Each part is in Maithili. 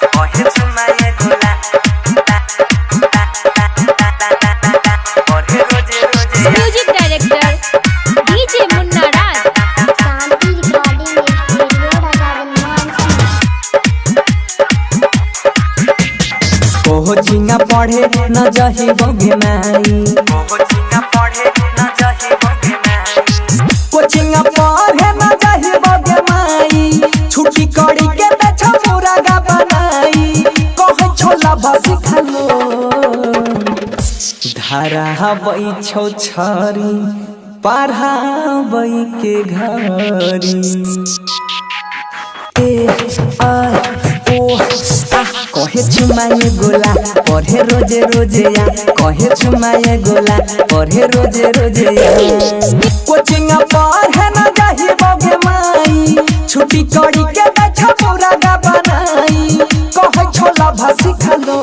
कहे चुमाए गोला पढ़े रोजे रोजे। Music director DJ Munna Raj. Shanti recording studio Rajaganj. Coaching पढ़े न जही बगे माई, कोचिंग पढ़े न जाही बगे माई, कोचिंग पढ़े न जही बगे माई, छुट्टी करी के बेच मुर्गा बनाई, कहे छोला भसी खालो। धराबै छौ छरी पढ़ाबै के घरी। ए आ ओ आ कहे चुमाए गोला पढ़े रोजे रोजे या, कहे चुमाए गोला पढ़े रोजे रोजे या। कोचिंग पढ़े न जाही बगे माई, छुट्टी करी के बेच मुर्गा बनाई, कहे छोला भसी खालो।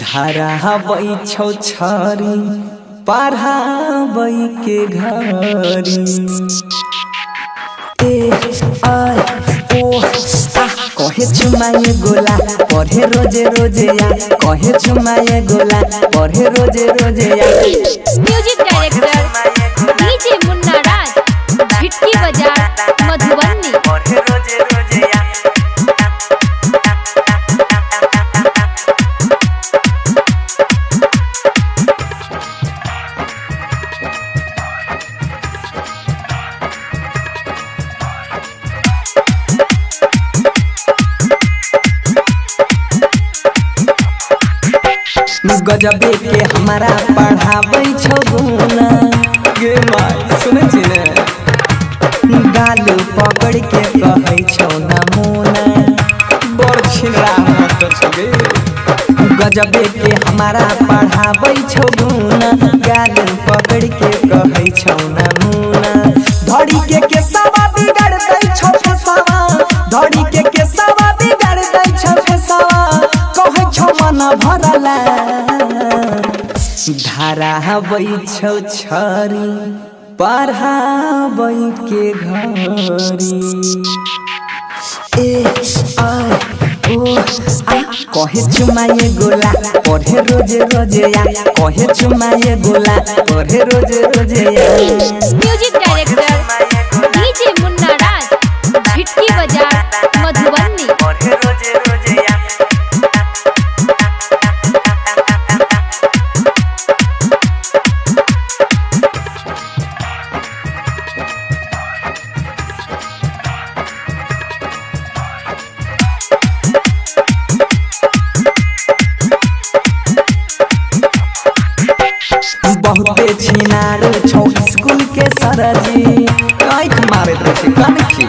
धराबै छौ छरी पढ़ाबै के घरी। ए आ ओ आ कहे चुमाए गोला पढ़े रोजे रोजे या, कहे चुमाए गोला पढ़े रोजे रोजे या। Music director DJ Munna Raj, Jhitki Bazar, Madhubani. पढ़े रोजे रोजे या। गजबे के हमारा पढ़ाबै छौ गुना गे माई, सुनै छी ने, गाल पकड़ के कहै छौ नमूना, बड़ छिनरा मास्टर छौ गे। गजबे के हमारा पढ़ाबै छौ गुना, गाल पकड़ के कहै छौ नमूना, धड़ी के केसवा बिगाड़ दै छौ फेसवा, धड़ी के केसवा बिगाड़ दै छौ फेसवा, कहै छौ मन भरला। धराबै छौ छरी पढ़ाबै के घरी। ए आ ओ आ कहे चुमाए गोला पढ़े रोजे रोजे या, कहे चुमाए गोला पढ़े रोजे रोजे या। Music director DJ Munna Raj, Jhitki Bazar, Madhubani. पढ़े रोजे रोजे या। बहुते छिनार छौ स्कूल के सरजी, आँख मारैत रहै छै कनखी,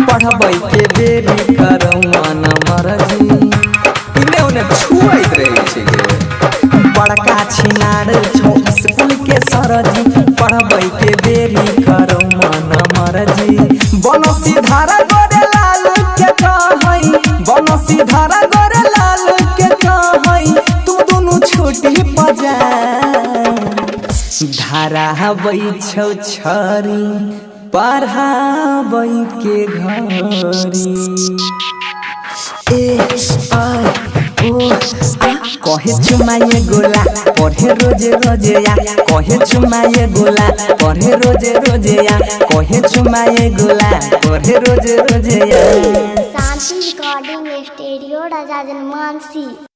पढ़बै के बेरी करौ मन मरजी, इने उने छुअैत रहै छै गे। बड़का छिनार छौ स्कूल के सरजी, पढ़बै के बेरी करौ मन मरजी, बनसी धारा गोरे लाल के कहै, बनसी धारा गोरे लाल के कहै, तुम दुनू छोटी बजा। धराबै छौ छरी पढ़ाबै के घरी। ए आ ओ आ कहे चुमाए गोला पढ़े रोजे रोजे या, कहे चुमाए गोला पढ़े रोजे रोजे या, कहे चुमाए गोला पढ़े रोजे रोजे या। शांति रिकॉर्डिंग स्टूडियो राजागंज।